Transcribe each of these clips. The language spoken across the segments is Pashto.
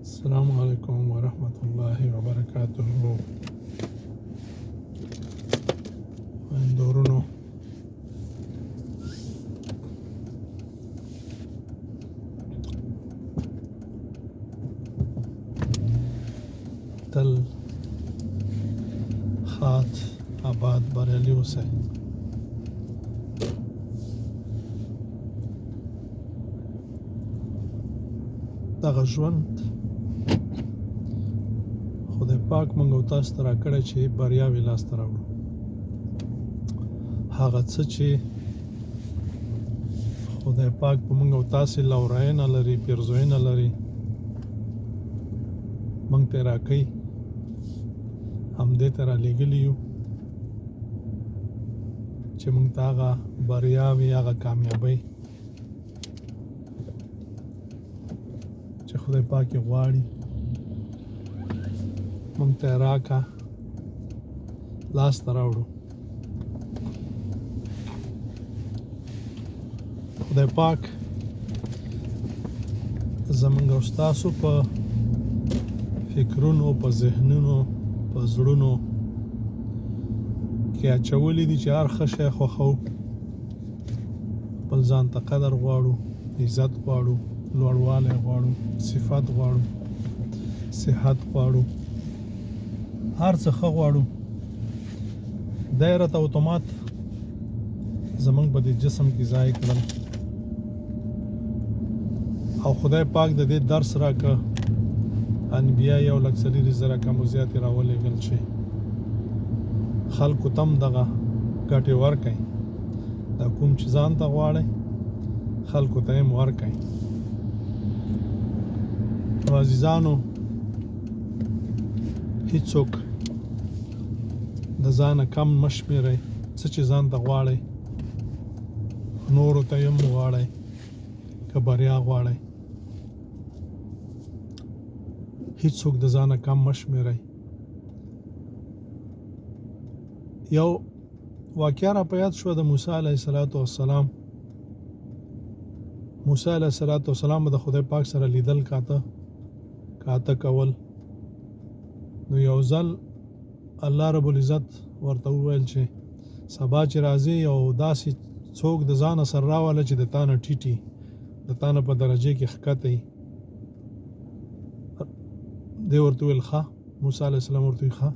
السلام علیکم ورحمت الله وبرکاته. اندورونو، تل ښاد، آباد، بریالي اوسئ. دغه ژوند خدای پاک موږ او تاسو ته راکړی چې بریاوې لاسته راوړو. هغه څه چې خدای پاک په موږ او تاسو لورینه لري، پیرزوینه لري، موږ ته راکوي، همدې ته رالیږلي یو چې موږ ته هغه بریاوې، هغه کامیابۍ چې خدای پاک یې غواړي موږ ته یې راکه، لاسته راوړو. خدای پاک زمونږ او ستاسو په فکرونو، په ذهنونو، په زړونو کې اچولي دي چې هر ښه شی خوښوو، خپل ځان ته قدر غواړو، عزت غواړو، لوړوالی غواړو، صفت غواړو، صحت غواړو، هر څه ښه غواړو. دی راته اتومات زمونږ په دې جسم کې ځای کړل او خدای پاک د دې درس راکړ. انبیا 1,40,000 کم او زیات راولېږل چې خلکو تم دغه ګټې ورکړي. دا کوم چې ځان ته غواړي، خلکو ته هم ورکړي. نو عزیزانو، هیڅوک د ځانه کم مه شمېرئ. څه چې ځان ته غواړئ، نورو ته هم غواړئ. که بریا غواړئ، هیڅوک د ځانه کم مه شمېرئ. یو واقعا را په یاد شو د موسی علیه السلام. موسی علیه السلام د خدای پاک سره لیدل کاته کاته کول. نو یو ځل الله رب العزت ورته وویل چې سبا چې راځي، او داسې څوک د ځانه سره راوله چې د تانه ټیټي، د تانه په درجه کې ښکته. دی ورته ویل ښه. موسی علیه السلام ورته ښه.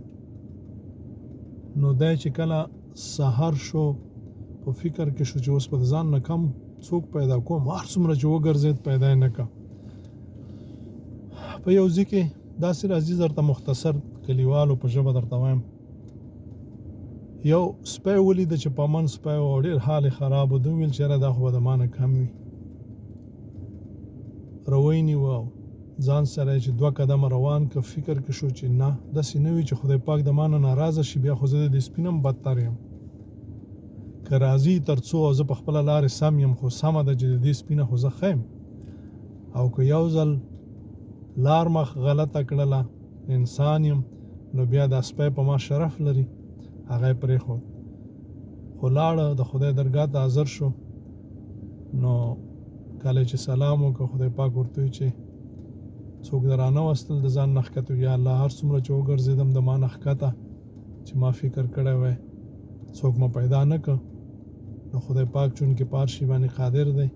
نو دی چې کله سحر شو، په فکر کې شو چې اوس په ځان نه کم څوک پیدا کوم. هر څومره چې وګرځید، پیدا یې نه کړ. په یو ځای کې داسې راځي، درته مختصر کلیوالو په ژبه درته وایم، یو سپی ولید چې پمن سپی و، ډېر حال یې خراب و. ده وویل چې یاره، دا خو به د ما نه کم وي. روی نیوه، ځان سره چې دوه قدمه روان که، فکر کې شو چې نه، داسې نه وي چې خدای پاک د ما نه ناراضه شي، بیا خو زه د دې سپي نه هم بدتر یم. که راځي تر څو او زه په خپله لارې سم یم، خو سمه ده چې د دې سپي نه خو زه ښه یم، او که یو ځل لار مخ غلطه کړله، انسان یم، نو بیا دا سپی په ما شرف لري. هغه یې پرېښود، خو لاړه د خدای درګاه ته حاضر شو. نو کله چې سلام وکړ، خدای پاک ورته وویل چې څوک د رانه وستل د ځان نه ښکته؟ یا الله، هر څومره چې وګرځېدم، د ما نه ښکته چې ما فکر کړی وای، څوک ما پیدا نه کړ. نو خدای پاک چونکې په هر شي باندې قادر دی،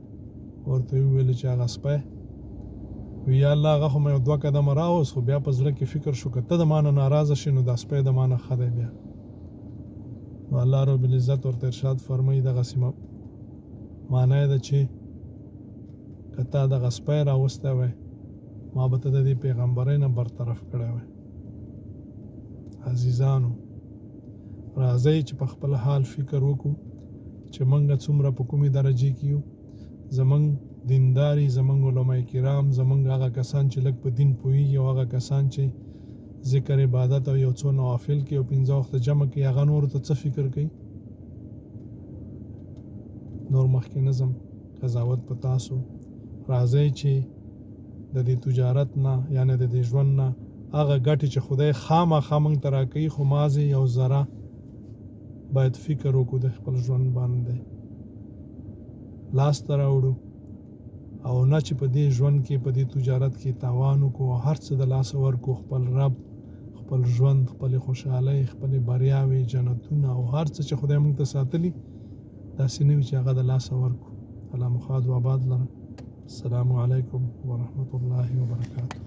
ورته وویل چې هغه سپی. وی یا الله، هغه خو مې یو دوه قدمه راوست، خو بیا په زړه کې فکر شو، که ته د ما نه ناراضه شې، نو دا سپی د ما نه ښه دی بیا. نو الله رب العزت ورته ارشاد فرمایي، دغسې معنی یې ده چې که تا دغه سپی راوستی وای، ما به ته د دې پیغمبرۍ نه برطرف کړی وای. عزیزانو، راځئ چې په خپل حال فکر وکړو چې موږ څومره په کومې درجې کې یو. زمونږ دینداري، زمونږ علماء کرام، زمونږ هغه کسان چې لږ په دین پوهیږي، او هغه کسان چې ذکر، عبادت او یو څو نوافل کوي او پنځه وخته جمع کوي، هغه نورو ته څه فکر کوي؟ نور مخکې نه ځم، قضاوت په تاسو. راځئ چې د دې تجارت نه، یعنی د دې ژوند نه، هغه ګټې چې خدای خامخا موږ ته راکوي، خو مازې یو ذره باید فکر وکړو، د خپل ژوند باندې لاس ته راوړو. او نه چې په دې ژوند کې په دې تجارت کې تاوان وکړو او هر څه د لاسه ورکړو، خپل رب، خپل ژوند، خپلې خوشحالۍ، خپلې بریاوې، جنتونه او هر څه چې خدای موږ ته ساتلي، داسې نه وي چې هغه د لاسه ورکړو. الله مو ښاد و آباد لره. السلام علیکم ورحمت الله وبرکاته.